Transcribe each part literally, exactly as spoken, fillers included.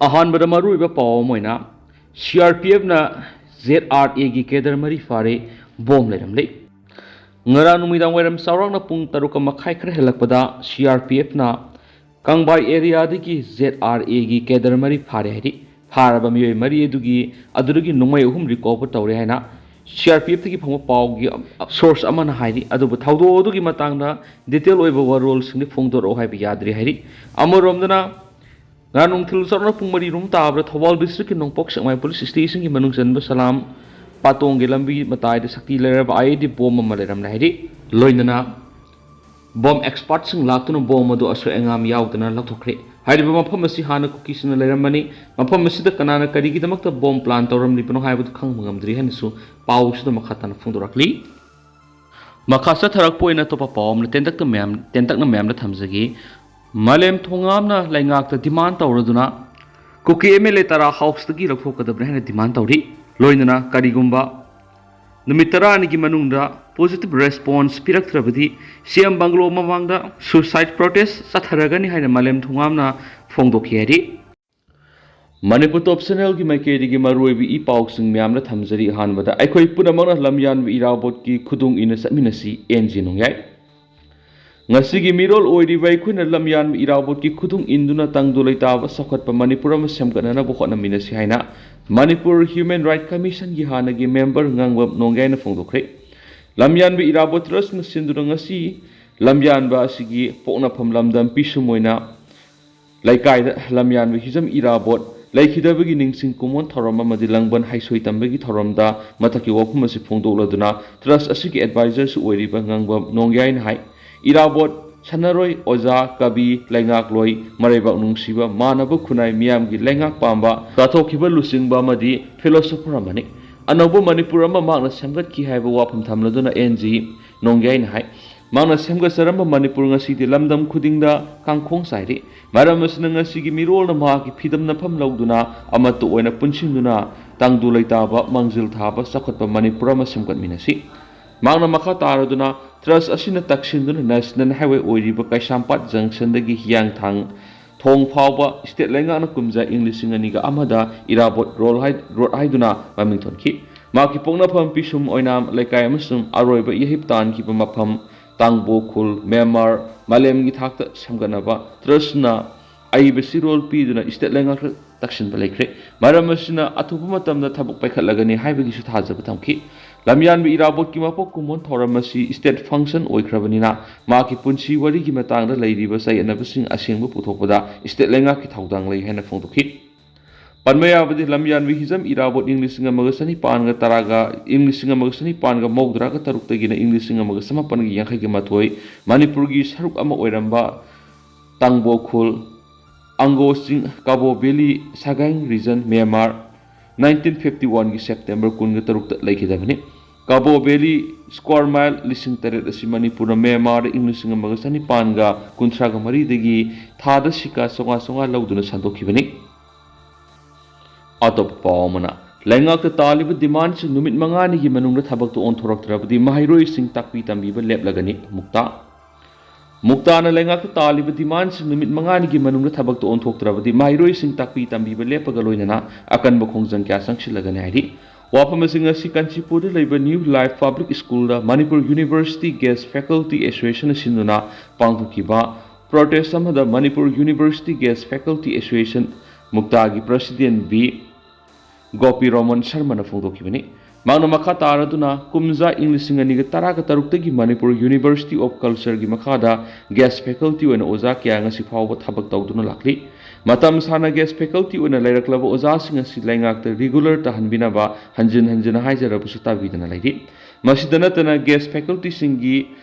ꯑꯍꯥꯟꯕꯗ ꯃꯔꯨꯑꯣꯏꯕ ꯄꯥꯎ ꯑꯃ ꯑꯣꯏꯅ, ꯁꯤ ꯑꯥꯔ ꯄꯤ ꯑꯦꯐꯅ ꯖꯦꯗ ꯑꯥꯔ ꯑꯦꯒꯤ ꯀꯦꯗꯔ ꯃꯔꯤ ꯐꯥꯔꯦ, ꯕꯣꯝ ꯂꯩꯔꯝꯂꯦ꯫ ꯉꯔꯥꯡ ꯅꯨꯃꯤꯗꯥꯡ ꯋꯥꯏꯔꯝ ꯆꯥꯎꯔꯥꯛꯅ ꯄꯨꯡ ꯇꯔꯨꯛ ꯃꯈꯥꯏ ꯈꯔ ꯍꯦꯜꯂꯛꯄꯗ ꯁꯤ ꯑꯥꯔ ꯄꯤ ꯑꯦꯐꯅ ꯀꯪꯕꯥꯏ ꯑꯦꯔꯤꯌꯥꯗꯒꯤ ꯖꯦꯗ ꯑꯥꯔ ꯑꯦꯒꯤ ꯀꯦꯗꯔ ꯃꯔꯤ ꯐꯥꯔꯦ ꯍꯥꯏꯔꯤ꯫ ꯐꯥꯔꯕ ꯃꯤꯑꯣꯏ ꯃꯔꯤ ꯑꯗꯨꯒꯤ, ꯑꯗꯨꯗꯒꯤ ꯅꯣꯡꯃꯩ ꯑꯍꯨꯝ ꯔꯤꯀꯣꯚꯔ ꯇꯧꯔꯦ ꯍꯥꯏꯅ ꯁꯤ ꯑꯥꯔ ꯄꯤ ꯑꯦꯐꯇꯒꯤ ꯐꯪꯕ ꯄꯥꯎꯒꯤ ꯁꯣꯔꯁ ꯑꯃꯅ ꯍꯥꯏꯔꯤ꯫ ꯑꯗꯨꯕꯨ ꯊꯧꯗꯣꯛ ꯑꯗꯨꯒꯤ ꯃꯇꯥꯡꯗ ꯗꯤꯇꯦꯜ ꯑꯣꯏꯕ ꯋꯥꯔꯣꯜꯁꯤꯡꯗꯤ ꯐꯣꯡꯗꯣꯔꯛꯑꯣ ꯍꯥꯏꯕ ꯌꯥꯗ꯭ꯔꯤ ꯍꯥꯏꯔꯤ꯫ ꯑꯃꯔꯣꯝꯗꯅ, ꯉꯔꯥꯡ ꯅꯨꯡꯊꯤꯜ ꯆꯥꯎꯔꯥꯛꯅ ꯄꯨꯡ ꯃꯔꯤ ꯔꯣꯝ ꯇꯥꯕꯗ ꯊꯧꯕꯥꯜ ꯗꯤꯁꯇ꯭ꯔꯤꯛꯀꯤ ꯅꯣꯡꯄꯣꯛ ꯁꯦꯛꯃꯥꯏ ꯄꯨꯂꯤꯁ ꯁ꯭ꯇꯦꯁꯟꯒꯤ ꯃꯅꯨꯡ ꯆꯟꯕ ꯁꯂꯥꯝ ꯄꯥꯇꯣꯡꯒꯤ ꯂꯝꯕꯤ ꯃꯇꯥꯏꯗ ꯁꯛꯇꯤ ꯂꯩꯔꯕ ꯑꯥꯏ ꯏ ꯗꯤ ꯕꯣꯝ ꯑꯃ ꯂꯩꯔꯝꯂꯦ ꯍꯥꯏꯔꯤ꯫ ꯂꯣꯏꯅꯅ ꯕꯣꯝ ꯑꯦꯛꯁꯄꯥꯔꯠꯁꯤꯡ ꯂꯥꯛꯇꯨꯅ ꯕꯣꯝ ꯑꯗꯨ ꯑꯁꯣꯏ ꯑꯉꯥꯝ ꯌꯥꯎꯗꯅ ꯂꯧꯊꯣꯛꯈ꯭ꯔꯦ꯫ ꯍꯥꯏꯔꯤꯕ ꯃꯐꯝ ꯑꯁꯤ ꯍꯥꯟꯅ ꯀꯨꯀꯤꯁꯤꯡꯅ ꯂꯩꯔꯝꯕꯅꯤ꯫ ꯃꯐꯝ ꯑꯁꯤꯗ ꯀꯅꯥꯅ ꯀꯔꯤꯒꯤꯗꯃꯛꯇ ꯕꯣꯝ ꯄ꯭ꯂꯥꯟ ꯇꯧꯔꯝꯂꯤꯕꯅꯣ ꯍꯥꯏꯕꯗꯨ ꯈꯪꯕ ꯉꯝꯗ꯭ꯔꯤ ꯍꯥꯏꯅꯁꯨ ꯄꯥꯎꯁꯤꯗ ꯃꯈꯥ ꯇꯥꯅ ꯐꯣꯡꯗꯣꯔꯛꯂꯤ꯫ ꯃꯈꯥ ꯆꯠꯊꯔꯛꯄ ꯑꯣꯏꯅ ꯑꯇꯣꯞꯄ ꯄꯥꯎ ꯑꯃꯅ ꯇꯦꯟꯇꯛꯇ ꯃꯌꯥꯝ, ꯇꯦꯟꯇꯛꯅ ꯃꯌꯥꯝꯗ ꯊꯝꯖꯒꯦ꯫ ꯃꯥꯂꯦꯝ ꯊꯣꯉꯥꯝꯅ ꯂꯩꯉꯥꯛꯇ ꯗꯤꯃꯥꯟ ꯇꯧꯔꯗꯨꯅ ꯀꯨꯀꯤ ꯑꯦꯝ ꯑꯦꯜ ꯑꯦ ꯇꯔꯥ ꯍꯥꯎꯁꯇꯒꯤ ꯂꯧꯊꯣꯛꯀꯗꯕꯅꯤ ꯍꯥꯏꯅ ꯗꯤꯃꯥꯟ ꯇꯧꯔꯤ꯫ ꯂꯣꯏꯅꯅ ꯀꯔꯤꯒꯨꯝꯕ ꯅꯨꯃꯤꯠ ꯇꯔꯥꯅꯤꯒꯤ ꯃꯅꯨꯡꯗ ꯄꯣꯖꯤꯇꯤꯚ ꯔꯦꯁꯄꯣꯟꯁ ꯄꯤꯔꯛꯇ꯭ꯔꯕꯗꯤ ꯁꯤ ꯑꯦꯝ ꯕꯪꯒ꯭ꯂꯣ ꯃꯃꯥꯡꯗ ꯁꯨꯁꯥꯏꯠ ꯄ꯭ꯔꯣꯇꯦꯁ ꯆꯠꯊꯔꯒꯅꯤ ꯍꯥꯏꯅ ꯃꯥꯂꯦꯝ ꯊꯣꯉꯥꯝꯅ ꯐꯣꯡꯗꯣꯛꯈꯤ ꯍꯥꯏꯔꯤ꯫ ꯃꯅꯤꯄꯨꯔ ꯇꯣꯞ ꯆꯦꯅꯦꯜꯒꯤ ꯃꯥꯏꯀꯩꯗꯒꯤ ꯃꯔꯨꯑꯣꯏꯕ ꯏ ꯄꯥꯎꯁꯤꯡ ꯃꯌꯥꯝꯅ ꯊꯝꯖꯔꯤ꯫ ꯑꯍꯥꯟꯕꯗ, ꯑꯩꯈꯣꯏ ꯄꯨꯝꯅꯃꯛꯅ ꯂꯝꯌꯥꯟꯕ ꯏꯔꯥꯕꯣꯠꯀꯤ ꯈꯨꯗꯨꯡ ꯏꯟꯅ ꯆꯠꯃꯤꯟꯅꯁꯤ, ꯑꯦꯟ ꯖꯤ ꯅꯣꯡꯌꯥꯏ꯫ ꯉꯁꯤꯒꯤ ꯃꯤꯔꯣꯜ ꯑꯣꯏꯔꯤꯕ ꯑꯩꯈꯣꯏꯅ ꯂꯝꯌꯥꯟꯕ ꯏꯔꯥꯕꯣꯠꯀꯤ ꯈꯨꯗꯨꯡ ꯏꯟꯗꯨꯅ ꯇꯪꯗꯨ ꯂꯩꯇꯥꯕ ꯆꯥꯎꯈꯠꯄ ꯃꯅꯤꯄꯨꯔ ꯑꯃ ꯁꯦꯝꯒꯠꯅꯅꯕ ꯍꯣꯠꯅꯃꯤꯟꯅꯁꯤ ꯍꯥꯏꯅ ꯃꯅꯤꯄꯨꯔ ꯍ꯭ꯌꯨꯃꯦꯟ ꯔꯥꯏꯠ ꯀꯃꯤꯁꯟꯒꯤ ꯍꯥꯟꯅꯒꯤ ꯃꯦꯝꯕꯔ ꯉꯥꯡꯕꯝ ꯅꯣꯡꯌꯥꯏꯅ ꯐꯣꯡꯗꯣꯛꯈ꯭ꯔꯦ꯫ ꯂꯝꯌꯥꯟꯕ ꯏꯔꯥꯕꯣꯠ ꯇ꯭ꯔꯁꯅ ꯁꯤꯟꯗꯨꯅ ꯉꯁꯤ ꯂꯝꯌꯥꯟꯕ ꯑꯁꯤꯒꯤ ꯄꯣꯛꯅꯐꯝ ꯂꯝꯗꯝ ꯄꯤꯁꯨꯝ ꯑꯣꯏꯅ ꯂꯩꯀꯥꯏꯗ ꯂꯝꯌꯥꯟꯕ ꯍꯤꯖꯝ ꯏꯔꯥꯕꯣꯠ ꯂꯩꯈꯤꯗꯕꯒꯤ ꯅꯤꯡꯁꯤꯡ ꯀꯨꯝꯑꯣꯟ ꯊꯧꯔꯝ ꯑꯃꯗꯤ ꯂꯥꯡꯕꯟ ꯍꯩꯁꯣꯏ ꯇꯝꯕꯒꯤ ꯊꯧꯔꯝꯗ ꯃꯊꯛꯀꯤ ꯋꯥꯐꯝ ꯑꯁꯤ ꯐꯣꯡꯗꯣꯛꯂꯗꯨꯅ ꯇ꯭ꯔꯁ ꯑꯁꯤꯒꯤ ꯑꯦꯗꯚꯥꯏꯖꯔꯁꯨ ꯑꯣꯏꯔꯤꯕ ꯉꯥꯡꯕꯝ ꯅꯣꯡꯌꯥꯏꯅ ꯍꯥꯏ, ꯏꯔꯥꯕꯣꯠ ꯁꯥꯟꯅꯔꯣꯏ, ꯑꯣꯖꯥ, ꯀꯕꯤ, ꯂꯩꯉꯥꯛꯂꯣꯏ, ꯃꯔꯩꯕꯥꯛ ꯅꯨꯡꯁꯤꯕ, ꯃꯥꯟꯅꯕ ꯈꯨꯟꯅꯥꯏ ꯃꯤꯌꯥꯝꯒꯤ ꯂꯩꯉꯥꯛ ꯄꯥꯝꯕ, ꯆꯥꯊꯣꯛꯈꯤꯕ ꯂꯨꯆꯤꯡꯕ ꯑꯃꯗꯤ ꯐꯤꯂꯣꯁꯣꯐꯔ ꯑꯃꯅꯤ꯫ ꯑꯅꯧꯕ ꯃꯅꯤꯄꯨꯔ ꯑꯃ ꯃꯍꯥꯛꯅ ꯁꯦꯝꯒꯠꯈꯤ ꯍꯥꯏꯕ ꯋꯥꯐꯝ ꯊꯝꯂꯗꯨꯅ ꯑꯦꯟ ꯖꯤ ꯅꯣꯡꯌꯥꯏꯅ ꯍꯥꯏ, ꯃꯍꯥꯛꯅ ꯁꯦꯝꯒꯠꯆꯔꯝꯕ ꯃꯅꯤꯄꯨꯔ ꯉꯁꯤꯗꯤ ꯂꯝꯗꯝ ꯈꯨꯗꯤꯡꯗ ꯀꯥꯡꯈꯣꯡ ꯆꯥꯏꯔꯤ꯫ ꯃꯔꯝ ꯑꯁꯤꯅ ꯉꯁꯤꯒꯤ ꯃꯤꯔꯣꯜꯅ ꯃꯍꯥꯛꯀꯤ ꯐꯤꯗꯝꯅꯐꯝ ꯂꯧꯗꯨꯅ ꯑꯃꯠꯇ ꯑꯣꯏꯅ ꯄꯨꯟꯁꯤꯟꯗꯨꯅ ꯇꯪꯗꯨ ꯂꯩꯇꯥꯕ, ꯃꯥꯡꯖꯤꯜ ꯊꯥꯕ, ꯆꯥꯎꯈꯠꯄ ꯃꯅꯤꯄꯨꯔ ꯑꯃ ꯁꯦꯝꯒꯠꯃꯤꯟꯅꯁꯤ꯫ ꯃꯍꯥꯛꯅ ꯃꯈꯥ ꯇꯥꯔꯗꯨꯅ ꯇ꯭ꯔꯁ ꯑꯁꯤꯅ ꯇꯛꯁꯤꯟꯗꯨꯅ ꯅꯦꯁꯅꯦꯜ ꯍꯥꯏꯋꯦ ꯑꯣꯏꯔꯤꯕ ꯀꯩꯁꯥꯝꯄꯥꯠ ꯖꯪꯁꯟꯗꯒꯤ ꯍꯤꯌꯥꯡꯊꯥꯡ ꯊꯣꯡ ꯐꯥꯎꯕ ꯁ꯭ꯇꯦꯠ ꯂꯩꯉꯥꯛꯅ ꯀꯨꯝꯖꯥ ꯏꯪ ꯂꯤꯁꯤꯡ ꯑꯅꯤꯒ ꯑꯃꯗ ꯏꯔꯥꯕꯣꯠ ꯔꯣꯜ ꯍꯥꯏ-, ꯔꯣꯗ ꯍꯥꯏꯗꯨꯅ ꯃꯃꯤꯡ ꯊꯣꯟꯈꯤ꯫ ꯃꯍꯥꯛꯀꯤ ꯄꯣꯛꯅꯐꯝ ꯄꯤꯁꯨꯝ ꯑꯣꯏꯅꯥꯝ ꯂꯩꯀꯥꯏ ꯑꯃꯁꯨꯡ ꯑꯔꯣꯏꯕ ꯏꯍꯩ ꯇꯥꯟꯈꯤꯕ ꯃꯐꯝ ꯇꯥꯡꯕꯣ ꯈꯨꯜ, ꯃ꯭ꯌꯥꯟꯃꯥꯔ, ꯃꯥꯂꯦꯝꯒꯤ ꯊꯥꯛꯇ ꯁꯦꯝꯒꯠꯅꯕ ꯇ꯭ꯔꯁꯅ ꯑꯏꯕ ꯆꯦꯔꯣꯜ ꯄꯤꯗꯨꯅ ꯁ꯭ꯇꯦꯠ ꯂꯩꯉꯥꯛꯇ ꯇꯛꯁꯤꯟꯕ ꯂꯩꯈ꯭ꯔꯦ꯫ ꯃꯔꯝ ꯑꯁꯤꯅ ꯑꯊꯨꯕ ꯃꯇꯝꯗ ꯊꯕꯛ ꯄꯥꯏꯈꯠꯂꯒꯅꯤ ꯍꯥꯏꯕꯒꯤꯁꯨ ꯊꯥꯖꯕ ꯊꯝꯈꯤ꯫ ꯂꯝꯌꯥꯟꯕ ꯏꯔꯥꯕꯣꯠꯀꯤ ꯃꯄꯣꯛ ꯀꯨꯝꯑꯣꯟ ꯊꯧꯔꯝ ꯑꯁꯤ ꯁ꯭ꯇꯦꯠ ꯐꯪꯁꯟ ꯑꯣꯏꯈ꯭ꯔꯕꯅꯤꯅ ꯃꯍꯥꯛꯀꯤ ꯄꯨꯟꯁꯤ ꯋꯥꯔꯤꯒꯤ ꯃꯇꯥꯡꯗ ꯂꯩꯔꯤꯕ ꯆꯌꯦꯠꯅꯕꯁꯤꯡ ꯑꯁꯦꯡꯕ ꯄꯨꯊꯣꯛꯄꯗ ꯁ꯭ꯇꯦꯠ ꯂꯩꯉꯥꯛꯀꯤ ꯊꯧꯗꯥꯡ ꯂꯩ ꯍꯥꯏꯅ ꯐꯣꯡꯗꯣꯛꯈꯤ꯫ ꯄꯟꯕ ꯌꯥꯕꯗꯤ ꯂꯝꯌꯥꯟꯕ ꯍꯤꯖꯝ ꯏꯔꯥꯕꯣꯠ ꯏꯪ ꯂꯤꯁꯤꯡ ꯑꯃꯒ ꯆꯅꯤꯄꯥꯟꯒ ꯇꯔꯥꯒ, ꯏꯪ ꯂꯤꯁꯤꯡ ꯑꯃꯒ ꯆꯅꯤꯄꯥꯟꯒ ꯃꯧꯗ꯭ꯔꯥꯒ ꯇꯔꯨꯛꯇꯒꯤꯅ ꯏꯪ ꯂꯤꯁꯤꯡ ꯑꯃꯒ ꯆꯃꯥꯄꯟꯒ ꯌꯥꯡꯈꯩꯒ ꯃꯥꯊꯣꯏ ꯃꯅꯤꯄꯨꯔꯒꯤ ꯁꯔꯨꯛ ꯑꯃ ꯑꯣꯏꯔꯝꯕ ꯇꯥꯡꯕꯣ Khul, Ango Ching, Kabaw valley, Sagaing region, Myanmar, nineteen fifty one ꯒꯤ ꯁꯦꯞꯇꯦꯝꯕꯔ ꯀꯨꯟꯒ ꯇꯔꯨꯛꯇ ꯂꯩꯈꯤꯗꯕꯅꯤ꯫ ꯀꯥꯕꯣ ꯚꯦꯂꯤ ꯁ꯭ꯀ꯭ꯋꯥꯔ ꯃꯥꯏꯜ ꯂꯤꯁꯤꯡ ꯇꯔꯦꯠ ꯑꯁꯤ ꯃꯅꯤꯄꯨꯔꯅ ꯃ꯭ꯌꯥꯟꯃꯥꯔꯗ ꯏꯪ ꯂꯤꯁꯤꯡ ꯑꯃꯒ ꯆꯅꯤꯄꯥꯟꯒ ꯀꯨꯟꯊ꯭ꯔꯥꯒ ꯃꯔꯤꯗꯒꯤ ꯊꯥꯗ ꯁꯤꯀꯥ ꯆꯥꯝꯃꯉꯥ ꯆꯥꯝꯃꯉꯥ ꯂꯧꯗꯨꯅ ꯁꯟꯗꯣꯛꯈꯤꯕꯅꯤ꯫ ꯑꯇꯣꯞꯄ ꯄꯥꯎ ꯑꯃꯅ, ꯂꯩꯉꯥꯛꯇ ꯇꯥꯜꯂꯤꯕ ꯗꯤꯃꯥꯟꯁꯤꯡ ꯅꯨꯃꯤꯠ ꯃꯉꯥꯅꯤꯒꯤ ꯃꯅꯨꯡꯗ ꯊꯕꯛꯇ ꯑꯣꯟꯊꯣꯔꯛꯇ꯭ꯔꯕꯗꯤ ꯃꯍꯩꯔꯣꯏꯁꯤꯡ ꯇꯥꯛꯄꯤ ꯇꯝꯕꯤꯕ ꯂꯦꯞꯂꯒꯅꯤ꯫ ꯃꯨꯛꯇꯥ꯫ ꯃꯨꯛꯇꯥꯅ ꯂꯩꯉꯥꯛꯇ ꯇꯥꯜꯂꯤꯕ ꯗꯤꯃꯥꯟꯁꯤꯡ ꯅꯨꯃꯤꯠ ꯃꯉꯥꯅꯤꯒꯤ ꯃꯅꯨꯡꯗ ꯊꯕꯛꯇ ꯑꯣꯟꯊꯣꯛꯇ꯭ꯔꯕꯗꯤ ꯃꯍꯩꯔꯣꯏꯁꯤꯡ ꯇꯥꯛꯄꯤ ꯇꯝꯕꯤꯕ ꯂꯦꯞꯄꯒ ꯂꯣꯏꯅꯅ ꯑꯀꯟꯕ ꯈꯣꯡꯖꯪ ꯀꯌꯥ ꯆꯪꯁꯤꯜꯂꯒꯅꯤ ꯍꯥꯏꯔꯤ꯫ ꯋꯥꯐꯝ ꯑꯁꯤ ꯉꯁꯤ ꯀꯥꯟꯆꯤꯄꯨꯔꯗ ꯂꯩꯕ ꯅ꯭ꯌꯨ ꯂꯥꯏꯐ ꯄꯕ꯭ꯂꯤꯛ ꯁ꯭ꯀꯨꯜꯗ ꯃꯅꯤꯄꯨꯔ ꯌꯨꯅꯤꯚꯔꯁꯤꯇꯤ ꯒꯦꯁ ꯐꯦꯀꯜꯇꯤ ꯑꯦꯁꯣꯁꯤꯌꯦꯁꯟꯅ ꯁꯤꯟꯗꯨꯅ ꯄꯥꯡꯊꯣꯛꯈꯤꯕ ꯄ꯭ꯔꯣꯇꯦꯁ ꯑꯃꯗ Manipur university guest faculty association, ꯃꯨꯛꯇꯥꯒꯤ ꯄ꯭ꯔꯁꯤꯗꯦꯟ ꯕꯤ ꯒꯣꯄꯤ ꯔꯣꯃꯟ ꯁꯔꯃꯅ ꯐꯣꯡꯗꯣꯛꯈꯤꯕꯅꯤ꯫ ꯃꯍꯥꯛꯅ ꯃꯈꯥ ꯇꯥꯔꯗꯨꯅ ꯀꯨꯝꯖꯥ ꯏꯪ ꯂꯤꯁꯤꯡ ꯑꯅꯤꯒ ꯇꯔꯥꯒ ꯇꯔꯨꯛꯇꯒꯤ ꯃꯅꯤꯄꯨꯔ ꯌꯨꯅꯤꯚꯔꯁꯤꯇꯤ ꯑꯣꯐ ꯀꯜꯆꯔꯒꯤ ꯃꯈꯥꯗ ꯒꯦꯁ ꯐꯦꯀꯜꯇꯤ ꯑꯣꯏꯅ ꯑꯣꯖꯥ ꯀꯌꯥ ꯉꯁꯤ ꯐꯥꯎꯕ ꯊꯕꯛ ꯇꯧꯗꯨꯅ ꯂꯥꯛꯂꯤ꯫ ꯃꯇꯝ ꯁꯥꯡꯅ ꯒꯦꯁ ꯐꯦꯀꯜꯇꯤ ꯑꯣꯏꯅ ꯂꯩꯔꯛꯂꯕ ꯑꯣꯖꯥꯁꯤꯡ ꯑꯁꯤ ꯂꯩꯉꯥꯛꯇ ꯔꯤꯒꯨꯂꯔ ꯇꯥꯍꯟꯕꯤꯅꯕ ꯍꯟꯖꯤꯟ ꯍꯟꯖꯤꯟ ꯍꯥꯏꯖꯔꯕꯁꯨ ꯇꯥꯕꯤꯗꯅ ꯂꯩꯔꯤ꯫ ꯃꯁꯤꯗ ꯅꯠꯇꯅ ꯒꯦꯁ ꯐꯦꯀꯜꯇꯤꯁꯤꯡꯒꯤ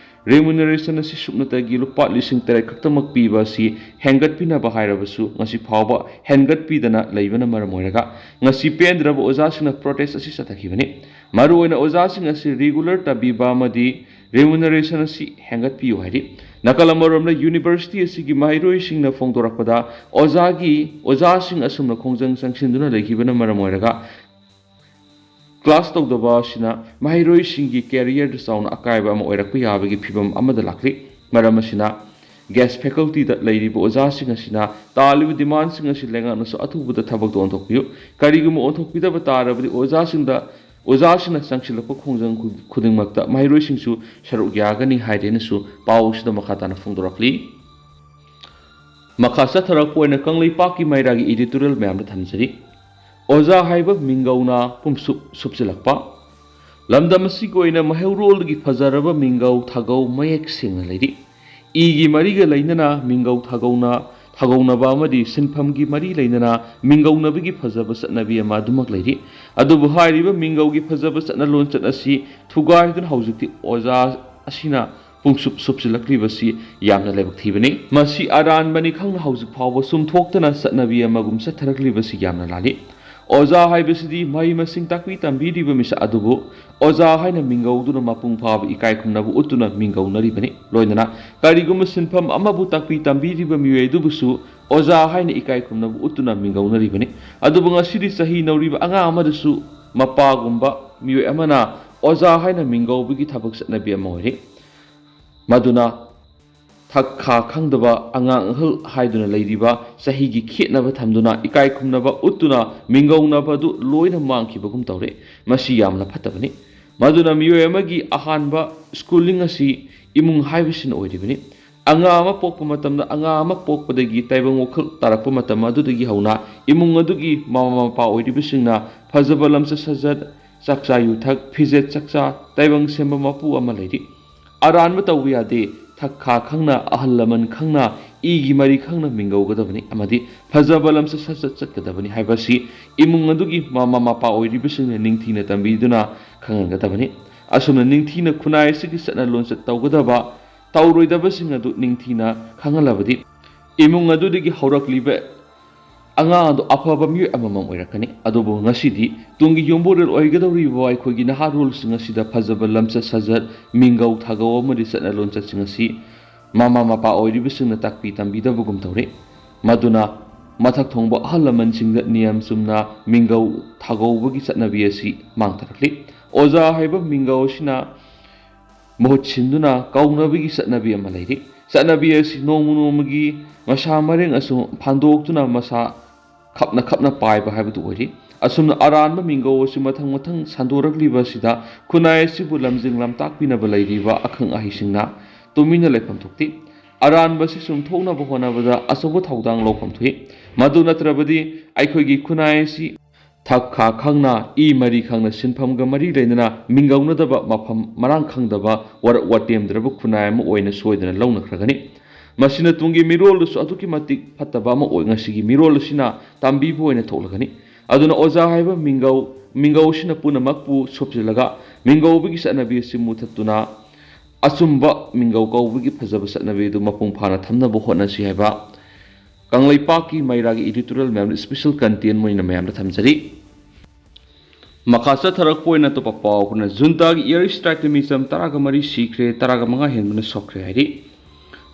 ꯔꯤꯃꯨꯅꯔꯦꯁꯟ ꯑꯁꯤ ꯁꯨꯞꯅꯇꯒꯤ ꯂꯨꯄꯥ ꯂꯤꯁꯤꯡ ꯇꯔꯦꯠ ꯈꯛꯇꯃꯛ ꯄꯤꯕ ꯑꯁꯤ ꯍꯦꯟꯒꯠꯄꯤꯅꯕ ꯍꯥꯏꯔꯕꯁꯨ ꯉꯁꯤ ꯐꯥꯎꯕ ꯍꯦꯟꯒꯠꯄꯤꯗꯅ ꯂꯩꯕꯅ ꯃꯔꯝ ꯑꯣꯏꯔꯒ ꯉꯁꯤ ꯄꯦꯟꯗ꯭ꯔꯕ ꯑꯣꯖꯥꯁꯤꯡꯅ ꯄ꯭ꯔꯣꯇꯦꯁ ꯑꯁꯤ ꯆꯠꯊꯈꯤꯕꯅꯤ꯫ ꯃꯔꯨꯑꯣꯏꯅ ꯑꯣꯖꯥꯁꯤꯡ ꯑꯁꯤ ꯔꯤꯒꯨꯂꯔ ꯇꯥꯕꯤꯕ ꯑꯃꯗꯤ ꯔꯤꯃꯨꯅꯔꯦꯁꯟ ꯑꯁꯤ ꯍꯦꯟꯒꯠꯄꯤꯌꯨ ꯍꯥꯏꯔꯤ꯫ ꯅꯥꯀꯜ ꯑꯃꯔꯣꯝꯗ ꯌꯨꯅꯤꯚꯔꯁꯤꯇꯤ ꯑꯁꯤꯒꯤ ꯃꯍꯩꯔꯣꯏꯁꯤꯡꯅ ꯐꯣꯡꯗꯣꯔꯛꯄꯗ ꯑꯣꯖꯥꯒꯤ, ꯑꯣꯖꯥꯁꯤꯡ ꯑꯁꯨꯝꯅ ꯈꯣꯡꯖꯪ ꯆꯪꯁꯤꯟꯗꯨꯅ ꯂꯩꯈꯤꯕꯅ ꯃꯔꯝ ꯑꯣꯏꯔꯒ ꯀ꯭ꯂꯥꯁ ꯇꯧꯗꯕ ꯑꯁꯤꯅ ꯃꯍꯩꯔꯣꯏꯁꯤꯡꯒꯤ ꯀꯦꯔꯤꯌꯔꯗ ꯆꯥꯎꯅ ꯑꯀꯥꯏꯕ ꯑꯃ ꯑꯣꯏꯔꯛꯄ ꯌꯥꯕꯒꯤ ꯐꯤꯚꯝ ꯑꯃꯗ ꯂꯥꯛꯂꯤ꯫ ꯃꯔꯝ ꯑꯁꯤꯅ ꯒꯦꯁ ꯐꯦꯀꯜꯇꯤꯗ ꯂꯩꯔꯤꯕ ꯑꯣꯖꯥꯁꯤꯡ ꯑꯁꯤꯅ ꯇꯥꯜꯂꯤꯕ ꯗꯤꯃꯥꯟꯁꯤꯡ ꯑꯁꯤ ꯂꯩꯉꯥꯛꯅꯁꯨ ꯑꯊꯨꯕꯗ ꯊꯕꯛꯇ ꯑꯣꯟꯊꯣꯛꯄꯤꯌꯨ꯫ ꯀꯔꯤꯒꯨꯝꯕ ꯑꯣꯟꯊꯣꯛꯄꯤꯗꯕ ꯇꯥꯔꯕꯗꯤ ꯑꯣꯖꯥꯁꯤꯡꯗ, ꯑꯣꯖꯥꯁꯤꯡꯅ ꯆꯪꯁꯤꯜꯂꯛꯄ ꯈꯣꯡꯖꯪ ꯈꯨ-, ꯈꯨꯗꯤꯡꯃꯛꯇ ꯃꯍꯩꯔꯣꯏꯁꯤꯡꯁꯨ ꯁꯔꯨꯛ ꯌꯥꯒꯅꯤ ꯍꯥꯏꯔꯦꯅꯁꯨ ꯄꯥꯎ ꯑꯁꯤꯗ ꯃꯈꯥ ꯇꯥꯅ ꯐꯣꯡꯗꯣꯔꯛꯂꯤ꯫ ꯃꯈꯥ ꯆꯠꯊꯔꯛꯄ ꯑꯣꯏꯅ ꯀꯪꯂꯩꯄꯥꯛꯀꯤ ꯃꯩꯔꯥꯒꯤ editorial ꯃꯌꯥꯝꯗ ꯊꯝꯖꯔꯤ꯫ ꯑꯣꯖꯥ ꯍꯥꯏꯕ ꯃꯤꯡꯒꯧꯅ ꯄꯨꯝꯁꯨꯞ ꯁꯨꯞꯆꯤꯜꯂꯛꯄ꯫ ꯂꯝꯗꯝ ꯑꯁꯤꯒꯤ ꯑꯣꯏꯅ ꯃꯩꯍꯧꯔꯣꯜꯗꯒꯤ ꯐꯖꯔꯕ ꯃꯤꯡꯒꯧ ꯊꯥꯒꯧ ꯃꯌꯦꯛ ꯁꯦꯡꯅ ꯂꯩꯔꯤ꯫ ꯏꯒꯤ ꯃꯔꯤꯒ ꯂꯩꯅꯅ ꯃꯤꯡꯒꯧ ꯊꯥꯒꯧꯅ, ꯊꯥꯒꯧꯅꯕ ꯑꯃꯗꯤ ꯁꯤꯟꯐꯝꯒꯤ ꯃꯔꯤ ꯂꯩꯅꯅ ꯃꯤꯡꯒꯧꯅꯕꯒꯤ ꯐꯖꯕ ꯆꯠꯅꯕꯤ ꯑꯃ ꯑꯗꯨꯃꯛ ꯂꯩꯔꯤ꯫ ꯑꯗꯨꯕꯨ ꯍꯥꯏꯔꯤꯕ ꯃꯤꯡꯒꯧꯒꯤ ꯐꯖꯕ ꯆꯠꯅ ꯂꯣꯟꯆꯠ ꯑꯁꯤ ꯊꯨꯒꯥꯏꯗꯨꯅ ꯍꯧꯖꯤꯛꯇꯤ ꯑꯣꯖꯥ ꯑꯁꯤꯅ ꯄꯨꯡꯁꯨꯞ ꯁꯨꯞꯆꯤꯜꯂꯛꯂꯤꯕꯁꯤ ꯌꯥꯝꯅ ꯂꯥꯏꯕꯛ ꯊꯤꯕꯅꯤ꯫ ꯃꯁꯤ ꯑꯔꯥꯟꯕꯅꯤ ꯈꯪꯅ ꯍꯧꯖꯤꯛ ꯐꯥꯎꯕ ꯁꯨꯝꯊꯣꯛꯇꯅ ꯆꯠꯅꯕꯤ ꯑꯃꯒꯨꯝ ꯆꯠꯊꯔꯛꯂꯤꯕꯁꯤ ꯌꯥꯝꯅ ꯂꯥꯜꯂꯤ꯫ ꯑꯣꯖꯥ ꯍꯥꯏꯕꯁꯤꯗꯤ ꯃꯍꯩ ꯃꯁꯤꯡ ꯇꯥꯛꯄꯤ ꯇꯝꯕꯤꯔꯤꯕ ꯃꯤꯁꯛ ꯑꯗꯨꯕꯨ ꯑꯣꯖꯥ ꯍꯥꯏꯅ ꯃꯤꯡꯒꯧꯗꯨꯅ ꯃꯄꯨꯡ ꯐꯥꯕ ꯏꯀꯥꯏ ꯈꯨꯝꯅꯕ ꯎꯠꯇꯨꯅ ꯃꯤꯡꯒꯧꯅꯔꯤꯕꯅꯤ꯫ ꯂꯣꯏꯅꯅ ꯀꯔꯤꯒꯨꯝꯕ ꯁꯤꯟꯐꯝ ꯑꯃꯕꯨ ꯇꯥꯛꯄꯤ ꯇꯝꯕꯤꯔꯤꯕ ꯃꯤꯑꯣꯏ ꯑꯗꯨꯕꯨꯁꯨ ꯑꯣꯖꯥ ꯍꯥꯏꯅ ꯏꯀꯥꯏ ꯈꯨꯝꯅꯕ ꯎꯠꯇꯨꯅ ꯃꯤꯡꯒꯧꯅꯔꯤꯕꯅꯤ꯫ ꯑꯗꯨꯕꯨ ꯉꯁꯤꯗꯤ ꯆꯍꯤ ꯅꯧꯔꯤꯕ ꯑꯉꯥꯡ ꯑꯃꯗꯁꯨ ꯃꯄꯥꯒꯨꯝꯕ ꯃꯤꯑꯣꯏ ꯑꯃꯅ ꯑꯣꯖꯥ ꯍꯥꯏꯅ ꯃꯤꯡꯒꯧꯕꯒꯤ ꯊꯕꯛ ꯆꯠꯅꯕꯤ ꯑꯃ ꯑꯣꯏꯔꯤ꯫ ꯃꯗꯨꯅ ꯊꯛ ꯈꯥ ꯈꯪꯗꯕ ꯑꯉꯥꯡ ꯑꯍꯜ ꯍꯥꯏꯗꯨꯅ ꯂꯩꯔꯤꯕ ꯆꯍꯤꯒꯤ ꯈꯦꯠꯅꯕ ꯊꯝꯗꯨꯅ ꯏꯀꯥꯏ ꯈꯨꯝꯅꯕ ꯎꯠꯇꯨꯅ ꯃꯤꯡꯒꯧꯅꯕ ꯑꯗꯨ ꯂꯣꯏꯅ ꯃꯥꯡꯈꯤꯕꯒꯨꯝ ꯇꯧꯔꯦ꯫ ꯃꯁꯤ ꯌꯥꯝꯅ ꯐꯠꯇꯕꯅꯤ꯫ ꯃꯗꯨꯅ ꯃꯤꯑꯣꯏ ꯑꯃꯒꯤ ꯑꯍꯥꯟꯕ schooling ꯑꯁꯤ ꯏꯃꯨꯡ ꯍꯥꯏꯕꯁꯤꯅ ꯑꯣꯏꯔꯤꯕꯅꯤ꯫ ꯑꯉꯥꯡ ꯑꯃ ꯄꯣꯛꯄ ꯃꯇꯝꯗ, ꯑꯉꯥꯡ ꯑꯃ ꯄꯣꯛꯄꯗꯒꯤ ꯇꯥꯏꯕꯪ ꯋꯥꯈꯜ ꯇꯥꯔꯛꯄ ꯃꯇꯝ ꯑꯗꯨꯗꯒꯤ ꯍꯧꯅ ꯏꯃꯨꯡ ꯑꯗꯨꯒꯤ ꯃꯃꯥ ꯃꯄꯥ ꯑꯣꯏꯔꯤꯕꯁꯤꯡꯅ ꯐꯖꯕ ꯂꯝꯆꯠ ꯁꯥꯖꯠ, ꯆꯥꯛꯆꯥ ꯌꯨꯊꯛ, ꯐꯤꯖꯦꯠ ꯆꯥꯛꯆꯥ, ꯇꯥꯏꯕꯪ ꯁꯦꯝꯕ ꯃꯄꯨ ꯑꯃ ꯂꯩꯔꯤ꯫ ꯑꯔꯥꯟꯕ ꯇꯧꯕ ꯌꯥꯗꯦ꯫ ꯊꯛ ꯈꯥ ꯈꯪꯅ, ꯑꯍꯜ ꯂꯃꯟ ꯈꯪꯅ, ꯏꯒꯤ ꯃꯔꯤ ꯈꯪꯅ ꯃꯤꯡꯒꯧꯒꯗꯕꯅꯤ ꯑꯃꯗꯤ ꯐꯖꯕ ꯂꯝꯆꯠ ꯁꯥꯖꯠ ꯆꯠꯀꯗꯕꯅꯤ ꯍꯥꯏꯕꯁꯤ ꯏꯃꯨꯡ ꯑꯗꯨꯒꯤ ꯃꯃꯥ ꯃꯄꯥ ꯑꯣꯏꯔꯤꯕꯁꯤꯡꯅ ꯅꯤꯡꯊꯤꯅ ꯇꯝꯕꯤꯗꯨꯅ ꯈꯪꯍꯟꯒꯗꯕꯅꯤ꯫ ꯑꯁꯨꯝꯅ ꯅꯤꯡꯊꯤꯅ ꯈꯨꯟꯅꯥꯏ ꯑꯁꯤꯒꯤ ꯆꯠꯅ ꯂꯣꯟꯆꯠ ꯇꯧꯒꯗꯕ, ꯇꯧꯔꯣꯏꯗꯕꯁꯤꯡ ꯑꯗꯨ ꯅꯤꯡꯊꯤꯅ ꯈꯪꯍꯜꯂꯕꯗꯤ ꯏꯃꯨꯡ ꯑꯗꯨꯗꯒꯤ ꯍꯧꯔꯛꯂꯤꯕ ꯑꯉꯥꯡ ꯑꯗꯨ ꯑꯐꯕ ꯃꯤꯑꯣꯏ ꯑꯃꯃꯝ ꯑꯣꯏꯔꯛꯀꯅꯤ꯫ ꯑꯗꯨꯕꯨ ꯉꯁꯤꯗꯤ ꯇꯨꯡꯒꯤ ꯌꯨꯝꯕꯨꯔꯦꯜ ꯑꯣꯏꯒꯗꯧꯔꯤꯕ ꯑꯩꯈꯣꯏꯒꯤ ꯅꯍꯥꯔꯣꯜꯁꯤꯡ ꯑꯁꯤꯗ ꯐꯖꯕ ꯂꯝꯆꯠ ꯁꯥꯖꯠ, ꯃꯤꯡꯒꯧ ꯊꯥꯒꯧ ꯑꯃꯗꯤ ꯆꯠꯅ ꯂꯣꯟꯆꯠꯁꯤꯡ ꯑꯁꯤ ꯃꯃꯥ ꯃꯄꯥ ꯑꯣꯏꯔꯤꯕꯁꯤꯡꯅ ꯇꯥꯛꯄꯤ ꯇꯝꯕꯤꯗꯕꯒꯨꯝ ꯇꯧꯔꯦ꯫ ꯃꯗꯨꯅ ꯃꯊꯛ ꯊꯣꯡꯕ ꯑꯍꯜ ꯂꯃꯟꯁꯤꯡꯗ ꯅꯤꯌꯝ ꯆꯨꯝꯅ ꯃꯤꯡꯒꯧ ꯊꯥꯒꯧꯕꯒꯤ ꯆꯠꯅꯕꯤ ꯑꯁꯤ ꯃꯥꯡꯊꯔꯛꯂꯤ꯫ ꯑꯣꯖꯥ ꯍꯥꯏꯕ ꯃꯤꯡꯒꯧ ꯑꯁꯤꯅ ꯃꯍꯨꯠ ꯁꯤꯟꯗꯨꯅ ꯀꯧꯅꯕꯒꯤ ꯆꯠꯅꯕꯤ ꯑꯃ ꯂꯩꯔꯤ꯫ ꯆꯠꯅꯕꯤ ꯑꯁꯤ ꯅꯣꯡꯃ ꯅꯣꯡꯃꯒꯤ ꯃꯁꯥ ꯃꯔꯦꯡ ꯑꯁꯨꯝ ꯐꯥꯟꯗꯣꯛꯇꯨꯅ ꯃꯁꯥ ꯈꯞꯅ ꯈꯞꯅ ꯄꯥꯏꯕ ꯍꯥꯏꯕꯗꯨ ꯑꯣꯏꯔꯤ꯫ ꯑꯁꯨꯝꯅ ꯑꯔꯥꯟꯕ ꯃꯤꯡꯒꯧ ꯑꯁꯤ ꯃꯊꯪ ꯃꯊꯪ ꯁꯟꯗꯣꯔꯛꯂꯤꯕ ꯑꯁꯤꯗ ꯈꯨꯟꯅꯥꯏ ꯑꯁꯤꯕꯨ ꯂꯝꯖꯤꯡ ꯂꯝꯇꯥꯛꯄꯤꯅꯕ ꯂꯩꯔꯤꯕ ꯑꯈꯪ ꯑꯍꯩꯁꯤꯡꯅ ꯇꯨꯃꯤꯟꯅ ꯂꯩꯐꯝ ꯊꯣꯛꯇꯦ꯫ ꯑꯔꯥꯟꯕ ꯑꯁꯤ ꯆꯨꯝꯊꯣꯛꯅꯕ ꯍꯣꯠꯅꯕꯗ ꯑꯆꯧꯕ ꯊꯧꯗꯥꯡ ꯂꯧꯐꯝ ꯊꯣꯛꯏ꯫ ꯃꯗꯨ ꯅꯠꯇ꯭ꯔꯕꯗꯤ ꯑꯩꯈꯣꯏꯒꯤ ꯈꯨꯟꯅꯥꯏ ꯑꯁꯤ ꯊꯛ ꯈꯥ ꯈꯪꯅ, ꯏ ꯃꯔꯤ ꯈꯪꯅ, ꯁꯤꯟꯐꯝꯒ ꯃꯔꯤ ꯂꯩꯅꯅ ꯃꯤꯡꯒꯧꯅꯗꯕ, ꯃꯐꯝ ꯃꯔꯥꯡ ꯈꯪꯗꯕ, ꯋꯥꯔꯛ ꯋꯥꯇꯦꯝꯗ꯭ꯔꯕ ꯈꯨꯟꯅꯥꯏ ꯑꯃ ꯑꯣꯏꯅ ꯁꯣꯏꯗꯅ ꯂꯧꯅꯈ꯭ꯔꯒꯅꯤ꯫ ꯃꯁꯤꯅ ꯇꯨꯡꯒꯤ ꯃꯤꯔꯣꯜꯗꯁꯨ ꯑꯗꯨꯛꯀꯤ ꯃꯇꯤꯛ ꯐꯠꯇꯕ ꯑꯃ ꯑꯣꯏ, ꯉꯁꯤꯒꯤ ꯃꯤꯔꯣꯜ ꯑꯁꯤꯅ ꯇꯝꯕꯤꯕ ꯑꯣꯏꯅ ꯊꯣꯛꯂꯒꯅꯤ꯫ ꯑꯗꯨꯅ ꯑꯣꯖꯥ ꯍꯥꯏꯕ ꯃꯤꯡꯒꯧ, ꯃꯤꯡꯒꯧꯁꯤꯅ ꯄꯨꯝꯅꯃꯛꯄꯨ ꯁꯨꯞꯆꯤꯜꯂꯒ ꯃꯤꯡꯒꯧꯕꯒꯤ ꯆꯠꯅꯕꯤ ꯑꯁꯤ ꯃꯨꯊꯠꯇꯨꯅ ꯑꯆꯨꯝꯕ ꯃꯤꯡꯒꯧ ꯀꯧꯕꯒꯤ ꯐꯖꯕ ꯆꯠꯅꯕꯤ ꯑꯗꯨ ꯃꯄꯨꯡ ꯐꯥꯅ ꯊꯝꯅꯕ ꯍꯣꯠꯅꯁꯤ ꯍꯥꯏꯕ ꯀꯪꯂꯩꯄꯥꯛꯀꯤ ꯃꯩꯔꯥꯒꯤ editorial ꯃꯌꯥꯝꯗ special content ꯑꯣꯏꯅ ꯃꯌꯥꯝꯗ ꯊꯝꯖꯔꯤ꯫ ꯃꯈꯥ ꯆꯠꯊꯔꯛꯄ ꯑꯣꯏꯅ ꯑꯇꯣꯞꯄ ꯄꯥꯎ ꯑꯩꯈꯣꯏꯅ ꯖꯨꯟꯇꯥꯒꯤ air strikeꯇ ꯃꯤꯆꯝ ꯇꯔꯥꯒ ꯃꯔꯤ ꯁꯤꯈ꯭ꯔꯦ, ꯇꯔꯥꯒ ꯃꯉꯥ ꯍꯦꯟꯕꯅ ꯁꯣꯛꯈ꯭ꯔꯦ ꯍꯥꯏꯔꯤ꯫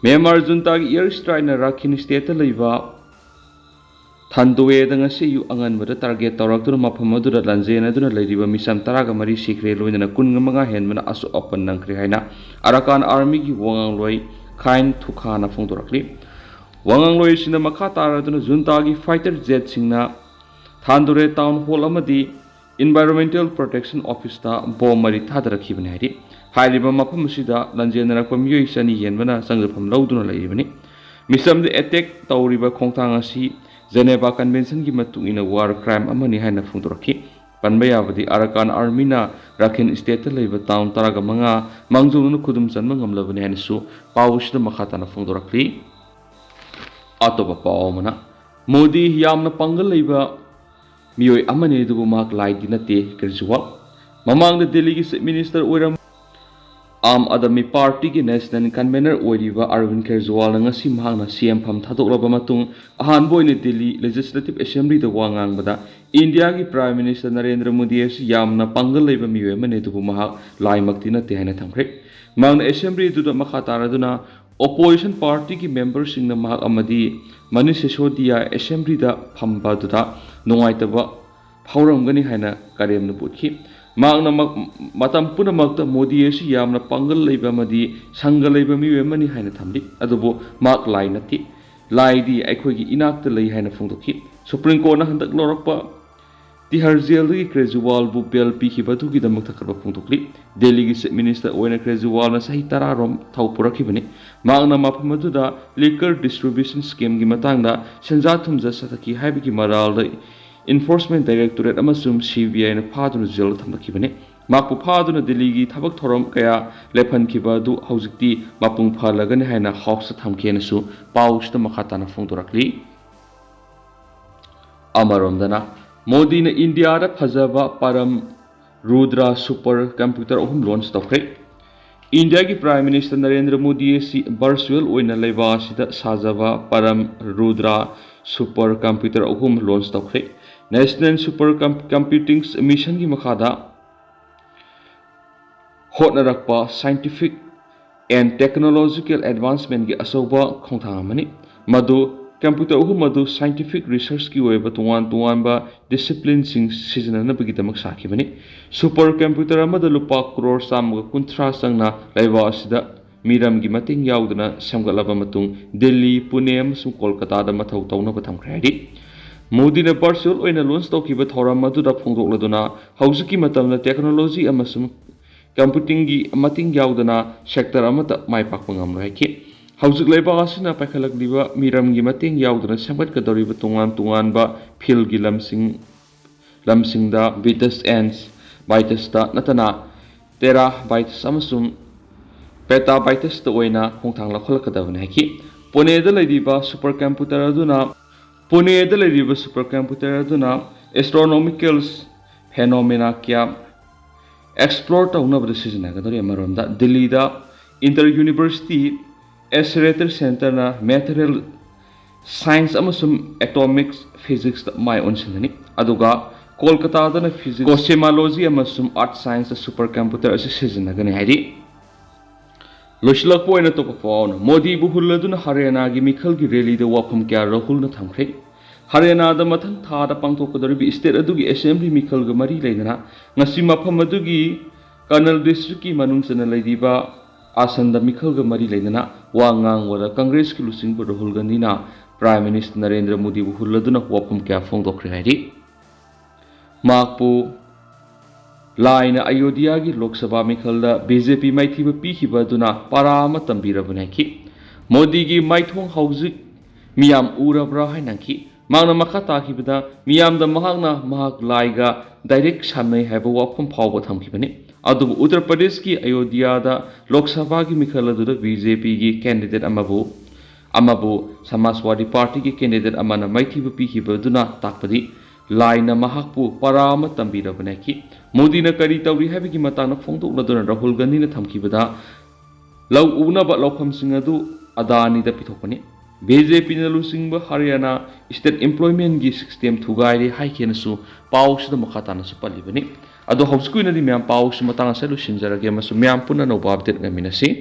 ꯃ꯭ꯌꯥꯟꯃꯥꯔ ꯖꯨꯟꯇꯥꯒꯤ air strikeꯅ ꯔꯥꯈꯤꯟ stateꯇ ꯂꯩꯕ ꯊꯥꯟꯗꯣꯋꯦꯗ ꯉꯁꯤ ꯑꯌꯨꯛ ꯑꯉꯟꯕꯗ target ꯇꯧꯔꯛꯇꯨꯅ ꯃꯐꯝ ꯑꯗꯨꯗ ꯂꯥꯟꯖꯦꯟꯅꯗꯨꯅ ꯂꯩꯔꯤꯕ ꯃꯤꯆꯝ ꯇꯔꯥꯒ ꯃꯔꯤ ꯁꯤꯈ꯭ꯔꯦ, ꯂꯣꯏꯅꯅ ꯀꯨꯟꯃꯉꯥ ꯍꯦꯟꯕꯅ ꯑꯁꯣꯛ ꯑꯄꯟ ꯅꯪꯈ꯭ꯔꯦ ꯍꯥꯏꯅ ꯑꯔꯥꯀꯥꯟ ꯑꯥꯔꯃꯤꯒꯤ ꯋꯥꯉꯥꯡꯂꯣꯏ ꯈꯥꯏꯟ ꯊꯨꯈꯥꯅ ꯐꯣꯡꯗꯣꯔꯛꯂꯤ꯫ ꯋꯥꯉꯥꯡꯂꯣꯏ ꯑꯁꯤꯅ ꯃꯈꯥ ꯇꯥꯔꯗꯨꯅ ꯖꯨꯟꯇꯥꯒꯤ fighter jetꯁꯤꯡꯅ ꯊꯥꯟꯗꯨꯔꯦ town hall ꯑꯃꯗꯤ Environmental Protection Officeꯇ bomb ꯃꯔꯤ ꯊꯥꯗꯔꯛꯈꯤꯕꯅꯤ ꯍꯥꯏꯔꯤ꯫ ꯍꯥꯏꯔꯤꯕ ꯃꯐꯝ ꯑꯁꯤꯗ ꯂꯥꯟꯖꯦꯟꯅꯔꯛꯄ ꯃꯤꯑꯣꯏ ꯆꯅꯤ ꯍꯦꯟꯕꯅ ꯆꯪꯖꯐꯝ ꯂꯧꯗꯨꯅ ꯂꯩꯔꯤꯕꯅꯤ꯫ ꯃꯤꯆꯝꯗ attack ꯇꯧꯔꯤꯕ ꯈꯣꯡꯊꯥꯡ ꯑꯁꯤ Geneva Conventionꯒꯤ ꯃꯇꯨꯡ ꯏꯟꯅ war crime ꯑꯃꯅꯤ ꯍꯥꯏꯅ ꯐꯣꯡꯗꯣꯔꯛꯈꯤ꯫ ꯄꯟꯕ ꯌꯥꯕꯗꯤ ꯑꯔꯥꯀꯥꯟ ꯑꯥꯔꯃꯤꯅ ꯔꯥꯈꯤꯟ stateꯇ ꯂꯩꯕ town ꯇꯔꯥꯒ ꯃꯉꯥ ꯃꯥꯡꯖꯧꯅꯅ ꯈꯨꯗꯨꯝ ꯆꯟꯕ ꯉꯝꯂꯕꯅꯤ ꯍꯥꯏꯅꯁꯨ ꯄꯥꯎ ꯑꯁꯤꯗ ꯃꯈꯥ ꯇꯥꯅ ꯐꯣꯡꯗꯣꯔꯛꯂꯤ꯫ ꯑꯇꯣꯞꯄ ꯄꯥꯎ ꯑꯃꯅ, ꯃꯣꯗꯤ ꯌꯥꯝꯅ ꯄꯥꯡꯒꯜ ꯂꯩꯕ ꯃꯤꯑꯣꯏ ꯑꯃꯅꯤ, ꯑꯗꯨꯕꯨ ꯃꯍꯥꯛ ꯂꯥꯏꯗꯤ ꯅꯠꯇꯦ, ꯀꯦꯖ꯭ꯔꯤꯋꯥꯜ꯫ ꯃꯃꯥꯡꯗ ꯗꯦꯜꯂꯤꯒꯤ Chief Minister ꯑꯣꯏꯔꯝ ꯑꯥꯝ ꯑꯥꯗꯃꯤ ꯄꯥꯔꯇꯤꯒꯤ national convener ꯑꯣꯏꯔꯤꯕ ꯑꯔꯕꯤꯟ ꯀꯦꯖ꯭ꯔꯤꯋꯥꯜꯅ ꯉꯁꯤ ꯃꯍꯥꯛꯅ ꯁꯤ ꯑꯦꯝ ꯐꯝ ꯊꯥꯗꯣꯛꯂꯕ ꯃꯇꯨꯡ ꯑꯍꯥꯟꯕ ꯑꯣꯏꯅ ꯗꯦꯜꯂꯤ Legislative Assemblyꯗ ꯋꯥ ꯉꯥꯡꯕꯗ ꯏꯟꯗꯤꯌꯥꯒꯤ Prime Minister ꯅꯔꯦꯟꯗ꯭ꯔ ꯃꯣꯗꯤ ꯑꯁꯤ ꯌꯥꯝꯅ ꯄꯥꯡꯒꯜ ꯂꯩꯕ ꯃꯤꯑꯣꯏ ꯑꯃꯅꯤ, ꯑꯗꯨꯕꯨ ꯃꯍꯥꯛ ꯂꯥꯏꯃꯛꯇꯤ ꯅꯠꯇꯦ ꯍꯥꯏꯅ ꯊꯝꯈ꯭ꯔꯦ꯫ ꯃꯍꯥꯛꯅ assembly ꯑꯗꯨꯗ ꯃꯈꯥ ꯇꯥꯔꯗꯨꯅ opposition partyꯒꯤ memberꯁꯤꯡꯅ ꯃꯍꯥꯛ ꯑꯃꯗꯤ ꯃꯅꯤꯁ ꯁꯤꯁꯣꯗꯤꯌꯥ assemblyꯗ ꯐꯝꯕ ꯑꯗꯨꯗ ꯅꯨꯡꯉꯥꯏꯇꯕ ꯐꯥꯎꯔꯝꯒꯅꯤ ꯍꯥꯏꯅ ꯀꯔꯦꯝꯅꯕ ꯎꯠꯈꯤ꯫ ꯃꯍꯥꯛꯅ ꯃ- ꯃꯇꯝ ꯄꯨꯝꯅꯃꯛꯇ ꯃꯣꯗꯤ ꯑꯁꯤ ꯌꯥꯝꯅ ꯄꯥꯡꯒꯜ ꯂꯩꯕ ꯑꯃꯗꯤ ꯁꯪꯒ ꯂꯩꯕ ꯃꯤꯑꯣꯏ ꯑꯃꯅꯤ ꯍꯥꯏꯅ ꯊꯝꯂꯤ꯫ ꯑꯗꯨꯕꯨ ꯃꯍꯥꯛ ꯂꯥꯏ ꯅꯠꯇꯦ꯫ ꯂꯥꯏꯗꯤ ꯑꯩꯈꯣꯏꯒꯤ ꯏꯅꯥꯛꯇ ꯂꯩ ꯍꯥꯏꯅ ꯐꯣꯡꯗꯣꯛꯈꯤ꯫ ꯁꯨꯄ꯭ꯔꯤꯝ ꯀꯣꯔꯠꯅ ꯍꯟꯗꯛ ꯂꯧꯔꯛꯄ ꯇꯤꯍꯥꯔ ꯖꯦꯜꯗꯒꯤ ꯀ꯭ꯔꯦꯖꯤꯋꯥꯜꯕꯨ ꯕꯦꯜ ꯄꯤꯈꯤꯕ ꯑꯗꯨꯒꯤꯗꯃꯛ ꯊꯥꯒꯠꯄ ꯐꯣꯡꯗꯣꯛꯂꯤ꯫ ꯗꯦꯜꯂꯤꯒꯤ ꯆꯤꯐ ꯃꯤꯅꯤꯁꯇꯔ ꯑꯣꯏꯅ ꯀ꯭ꯔꯦꯖꯤꯋꯥꯜꯅ ꯆꯍꯤ ꯇꯔꯥꯔꯣꯝ ꯊꯧ ꯄꯨꯔꯛꯈꯤꯕꯅꯤ꯫ ꯃꯍꯥꯛꯅ ꯃꯐꯝ ꯑꯗꯨꯗ ꯂꯤꯀꯔ ꯗꯤꯁꯇ꯭ꯔꯤꯕ꯭ꯌꯨꯁꯟ ꯁ꯭ꯀꯦꯝꯒꯤ ꯃꯇꯥꯡꯗ ꯁꯦꯟꯖꯥ ꯊꯨꯝꯖꯥ ꯆꯠꯊꯈꯤ ꯍꯥꯏꯕꯒꯤ ꯃꯔꯥꯜꯗ ꯏꯟꯐꯣꯔꯁꯃꯦꯟ ꯗꯥꯏꯔꯦꯛꯇꯣꯔꯦꯠ ꯑꯃꯁꯨꯡ ꯁꯤ ꯕꯤ ꯑꯥꯏꯅ ꯐꯥꯗꯨꯅ ꯖꯦꯜꯗ ꯊꯝꯂꯛꯈꯤꯕꯅꯤ꯫ ꯃꯍꯥꯛꯄꯨ ꯐꯥꯗꯨꯅ ꯗꯤꯜꯂꯤꯒꯤ ꯊꯕꯛ ꯊꯧꯔꯝ ꯀꯌꯥ ꯂꯦꯞꯍꯟꯈꯤꯕ ꯑꯗꯨ ꯍꯧꯖꯤꯛꯇꯤ ꯃꯄꯨꯡ ꯐꯥꯍꯜꯂꯒꯅꯤ ꯍꯥꯏꯅ ꯍꯥꯎꯁꯇ ꯊꯝꯈꯤ ꯍꯥꯏꯅꯁꯨ ꯄꯥꯎꯁꯤꯗ ꯃꯈꯥ ꯇꯥꯅ ꯐꯣꯡꯗꯣꯔꯛꯂꯤ꯫ ꯑꯃꯔꯣꯝꯗꯅ, ꯃꯣꯗꯤꯅ ꯏꯟꯗꯤꯌꯥꯗ ꯐꯖꯕ ꯄꯔꯝ ꯔꯨꯗ꯭ꯔ ꯁꯨꯄꯔ ꯀꯝꯄ꯭ꯌꯨꯇꯔ ꯑꯍꯨꯝ ꯂꯣꯟꯆ ꯇꯧꯈ꯭ꯔꯦ꯫ ꯏꯟꯗꯤꯌꯥꯒꯤ ꯄ꯭ꯔꯥꯏꯝ ꯃꯤꯅꯤꯁꯇꯔ ꯅꯔꯦꯟꯗ꯭ꯔ ꯃꯣꯗꯤ ꯑꯁꯤ ꯚꯔꯆꯨꯋꯦꯜ ꯑꯣꯏꯅ ꯂꯩꯕꯥꯛ ꯑꯁꯤꯗ ꯁꯥꯖꯕ ꯄꯔꯝ ꯔꯨꯗ꯭ꯔ ꯁꯨꯄꯔ ꯀꯝꯄ꯭ꯌꯨꯇꯔ ꯑꯍꯨꯝ ꯂꯣꯟꯆ ꯇꯧꯈ꯭ꯔꯦ꯫ ꯅꯦꯁꯅꯦꯜ ꯁꯨꯄꯔ ꯀꯝ- ꯀꯝꯄ꯭ꯌꯨꯇꯤꯡ ꯃꯤꯁꯟꯒꯤ ꯃꯈꯥꯗ ꯍꯣꯠꯅꯔꯛꯄ ꯁꯥꯏꯟꯇꯤꯐꯤꯛ ꯑꯦꯟ ꯇꯦꯛꯅꯣꯂꯣꯖꯤꯀꯦꯜ ꯑꯦꯗꯚꯥꯟꯁꯃꯦꯟꯒꯤ ꯑꯆꯧꯕ ꯈꯣꯡꯊꯥꯡ ꯑꯃꯅꯤ꯫ ꯃꯗꯨ ꯀꯝꯄ꯭ꯌꯨꯇꯔ ꯑꯍꯨꯝ ꯑꯗꯨ ꯁꯥꯏꯟꯇꯤꯐꯤꯛ ꯔꯤꯁꯔꯆꯀꯤ ꯑꯣꯏꯕ ꯇꯣꯉꯥꯟ ꯇꯣꯉꯥꯟꯕ ꯗꯤꯁꯤꯄ꯭ꯂꯤꯟꯁꯤꯡ ꯁꯤꯖꯤꯟꯅꯅꯕꯒꯤꯗꯃꯛ ꯁꯥꯈꯤꯕꯅꯤ꯫ ꯁꯨꯄꯔ ꯀꯝꯄ꯭ꯌꯨꯇꯔ ꯑꯃꯗ ꯂꯨꯄꯥ ꯀ꯭ꯔꯣꯔ ꯆꯥꯝꯃꯒ ꯀꯨꯟꯊ꯭ꯔꯥ ꯆꯪꯅ ꯂꯩꯕꯥꯛ ꯑꯁꯤꯗ ꯃꯤꯔꯝꯒꯤ ꯃꯇꯦꯡ ꯌꯥꯎꯗꯅ ꯁꯦꯝꯒꯠꯂꯕ ꯃꯇꯨꯡ ꯗꯤꯜꯂꯤ, ꯄꯨꯅꯦ ꯑꯃꯁꯨꯡ ꯀꯣꯜꯀꯇꯥꯗ ꯃꯊꯧ ꯇꯧꯅꯕ ꯊꯝꯈ꯭ꯔꯦ ꯍꯥꯏꯔꯤ꯫ ꯃꯣꯗꯤꯅ ꯚꯔꯆꯨꯋꯦꯜ ꯑꯣꯏꯅ ꯂꯣꯟꯆ ꯇꯧꯈꯤꯕ ꯊꯧꯔꯝ ꯑꯗꯨꯗ ꯐꯣꯡꯗꯣꯛꯂꯗꯨꯅ ꯍꯧꯖꯤꯛꯀꯤ ꯃꯇꯝꯗ ꯇꯦꯛꯅꯣꯂꯣꯖꯤ ꯑꯃꯁꯨꯡ ꯀꯝꯄ꯭ꯌꯨꯇꯤꯡꯒꯤ ꯃꯇꯦꯡ ꯌꯥꯎꯗꯅ ꯁꯦꯛꯇꯔ ꯑꯃꯠꯇ ꯃꯥꯏ ꯄꯥꯛꯄ ꯉꯝꯂꯣꯏ ꯍꯥꯏꯈꯤ꯫ ꯍꯧꯖꯤꯛ ꯂꯩꯕꯥꯛ ꯑꯁꯤꯅ ꯄꯥꯏꯈꯠꯂꯛꯂꯤꯕ ꯃꯤꯔꯝꯒꯤ ꯃꯇꯦꯡ ꯌꯥꯎꯗꯅ ꯁꯦꯝꯒꯠꯀꯗꯧꯔꯤꯕ ꯇꯣꯉꯥꯟ ꯇꯣꯉꯥꯟꯕ ꯐꯤꯜꯒꯤ ꯂꯝꯁꯤꯡ, ꯂꯝꯁꯤꯡꯗ ꯕꯤꯇꯁ ꯑꯦꯟ ꯕꯥꯏꯇꯁꯇ ꯅꯠꯇꯅ ꯇꯦꯔꯥ ꯕꯥꯏꯇꯁ ꯑꯃꯁꯨꯡ ꯄꯦꯇꯥ ꯕꯥꯏꯇꯁꯇ ꯑꯣꯏꯅ ꯈꯣꯡꯊꯥꯡ ꯂꯧꯈꯠꯂꯛꯀꯗꯕꯅꯤ ꯍꯥꯏꯈꯤ꯫ ꯄꯨꯅꯦꯗ ꯂꯩꯔꯤꯕ ꯁꯨꯄꯔ ꯀꯝꯄ꯭ꯌꯨꯇꯔ ꯑꯗꯨꯅ, ꯄꯨꯅꯦꯗ ꯂꯩꯔꯤꯕ ꯁꯨꯄꯔ ꯀꯝꯄ꯭ꯌꯨꯇꯔ ꯑꯗꯨꯅ ꯑꯦꯁꯇ꯭ꯔꯣꯅꯣꯃꯤꯀꯦꯜ ꯐꯦꯅꯣꯃꯦꯅꯥ ꯀꯌꯥ ꯑꯦꯛꯁꯄ꯭ꯂꯣꯔ ꯇꯧꯅꯕꯗ ꯁꯤꯖꯤꯟꯅꯒꯗꯧꯔꯤ꯫ ꯑꯃꯔꯣꯝꯗ, ꯗꯤꯜꯂꯤꯗ ꯏꯟꯇꯔ ꯌꯨꯅꯤꯚꯔꯁꯤꯇꯤ ꯑꯦꯁꯤꯂꯦꯇꯔ ꯁꯦꯟꯇꯔꯅ ꯃꯦꯇꯔꯤꯌꯦꯜ ꯁꯥꯏꯟꯁ ꯑꯃꯁꯨꯡ ꯑꯦꯇꯣꯃꯤꯛ ꯐꯤꯖꯤꯛꯁꯇ ꯃꯥꯏ ꯑꯣꯟꯁꯤꯟꯒꯅꯤ, ꯑꯗꯨꯒ ꯀꯣꯜꯀꯇꯥꯗꯅ ꯐꯤꯖꯤꯛꯁ, ꯀꯣꯁꯃꯣꯂꯣꯖꯤ ꯑꯃꯁꯨꯡ ꯑꯥꯔꯠ ꯁꯥꯏꯟꯁꯇ ꯁꯨꯄꯔ ꯀꯝꯄ꯭ꯌꯨꯇꯔ ꯑꯁꯤ ꯁꯤꯖꯤꯟꯅꯒꯅꯤ ꯍꯥꯏꯔꯤ꯫ ꯂꯣꯏꯁꯤꯜꯂꯛꯄ ꯑꯣꯏꯅ ꯑꯇꯣꯞꯄ ꯄꯥꯎ ꯑꯃꯅ, ꯃꯣꯗꯤꯕꯨ ꯍꯨꯜꯂꯗꯨꯅ ꯍꯔꯤꯌꯥꯅꯥꯒꯤ ꯃꯤꯈꯜꯒꯤ ꯔꯦꯂꯤꯗ ꯋꯥꯐꯝ ꯀꯌꯥ ꯔꯥꯍꯨꯜꯅ ꯊꯝꯈ꯭ꯔꯦ꯫ ꯍꯔꯤꯌꯥꯅꯥꯗ ꯃꯊꯪ ꯊꯥꯗ ꯄꯥꯡꯊꯣꯛꯀꯗꯧꯔꯤꯕ state ꯑꯗꯨꯒꯤ assembly ꯃꯤꯈꯜꯒ ꯃꯔꯤ ꯂꯩꯅꯅ ꯉꯁꯤ ꯃꯐꯝ ꯑꯗꯨꯒꯤ ꯀꯔꯅꯜ districtꯀꯤ ꯃꯅꯨꯡ ꯆꯟꯅ ꯂꯩꯔꯤꯕ ꯑꯥꯁꯟꯗ ꯃꯤꯈꯜꯒ ꯃꯔꯤ ꯂꯩꯅꯅ ꯋꯥ ꯉꯥꯡꯕꯗ Congressꯀꯤ ꯂꯨꯆꯤꯡꯕ ꯔꯥꯍꯨꯜ ꯒꯥꯟꯙꯤꯅ Prime Minister ꯅꯔꯦꯟꯗ꯭ꯔ ꯃꯣꯗꯤꯕꯨ ꯍꯨꯜꯂꯗꯨꯅ ꯋꯥꯐꯝ ꯀꯌꯥ ꯐꯣꯡꯗꯣꯛꯈ꯭ꯔꯦ ꯍꯥꯏꯔꯤ꯫ ꯃꯍꯥꯛꯄꯨ ꯂꯥꯏꯅ ꯑꯌꯣꯙ꯭ꯌꯥꯒꯤ ꯂꯣꯛ ꯁꯚꯥ ꯃꯤꯈꯜꯗ BJP ꯃꯥꯏꯊꯤꯕ ꯄꯤꯈꯤꯕ ꯑꯗꯨꯅ ꯄꯥꯔꯥ ꯑꯃ ꯇꯝꯕꯤꯔꯕꯅꯤ ꯍꯥꯏꯈꯤ꯫ ꯃꯣꯗꯤꯒꯤ ꯃꯥꯏꯊꯣꯡ ꯍꯧꯖꯤꯛ ꯃꯤꯌꯥꯝ ꯎꯔꯕ꯭ꯔꯥ ꯍꯥꯏꯅ ꯍꯪꯈꯤ꯫ ꯃꯍꯥꯛꯅ ꯃꯈꯥ ꯇꯥꯈꯤꯕꯗ ꯃꯤꯌꯥꯝꯗ ꯃꯍꯥꯛꯅ ꯃꯍꯥꯛ ꯂꯥꯏꯒ direct ꯁꯥꯟꯅꯩ ꯍꯥꯏꯕ ꯋꯥꯐꯝ ꯐꯥꯎꯕ ꯊꯝꯈꯤꯕꯅꯤ꯫ ꯑꯗꯨꯕꯨ ꯎꯠꯇꯔ ꯄ꯭ꯔꯗꯦꯁꯀꯤ ꯑꯌꯣꯙ꯭ꯌꯥꯗ ꯂꯣꯛ ꯁꯚꯥꯒꯤ ꯃꯤꯈꯜ ꯑꯗꯨꯗ BJPꯒꯤ candidate ꯑꯃꯕꯨ ꯑꯃꯕꯨ ꯁꯃꯥꯖꯋꯥꯗꯤ ꯄꯥꯔꯇꯤꯒꯤ candidate ꯑꯃꯅ ꯃꯥꯏꯊꯤꯕ ꯄꯤꯈꯤꯕꯗꯨꯅ ꯇꯥꯛꯄꯗꯤ ꯂꯥꯏꯅ ꯃꯍꯥꯛꯄꯨ ꯄꯥꯔꯥ ꯑꯃ ꯇꯝꯕꯤꯔꯕꯅꯤ ꯍꯥꯏꯈꯤ꯫ ꯃꯣꯗꯤꯅ ꯀꯔꯤ ꯇꯧꯔꯤ ꯍꯥꯏꯕꯒꯤ ꯃꯇꯥꯡꯗ ꯐꯣꯡꯗꯣꯛꯂꯗꯨꯅ ꯔꯥꯍꯨꯜ ꯒꯥꯟꯙꯤꯅ ꯊꯝꯈꯤꯕꯗ ꯂꯧ ꯎꯅꯕ ꯂꯧꯐꯝꯁꯤꯡ ꯑꯗꯨ ꯑꯗꯥꯅꯤꯗ ꯄꯤꯊꯣꯛꯄꯅꯤ꯫ BJPꯅ ꯂꯨꯆꯤꯡꯕ ꯍꯔꯤꯌꯥꯅꯥ state employmentꯀꯤ system ꯊꯨꯒꯥꯏꯔꯦ ꯍꯥꯏꯈꯤꯅꯁꯨ ꯄꯥꯎꯁꯤꯗ ꯃꯈꯥ ꯇꯥꯅꯁꯨ ꯄꯜꯂꯤꯕꯅꯤ꯫ ꯑꯗꯣ ꯍꯧꯖꯤꯛꯀꯤ ꯑꯣꯏꯅꯗꯤ ꯃꯌꯥꯝ ꯄꯥꯎꯁꯤ ꯃꯇꯥꯡ ꯑꯁꯤꯗ ꯂꯣꯏꯁꯤꯟꯖꯔꯒꯦ ꯑꯃꯁꯨꯡ ꯃꯌꯥꯝ ꯄꯨꯟꯅ ꯑꯅꯧꯕ update ꯉꯥꯏꯃꯤꯟꯅꯁꯤ꯫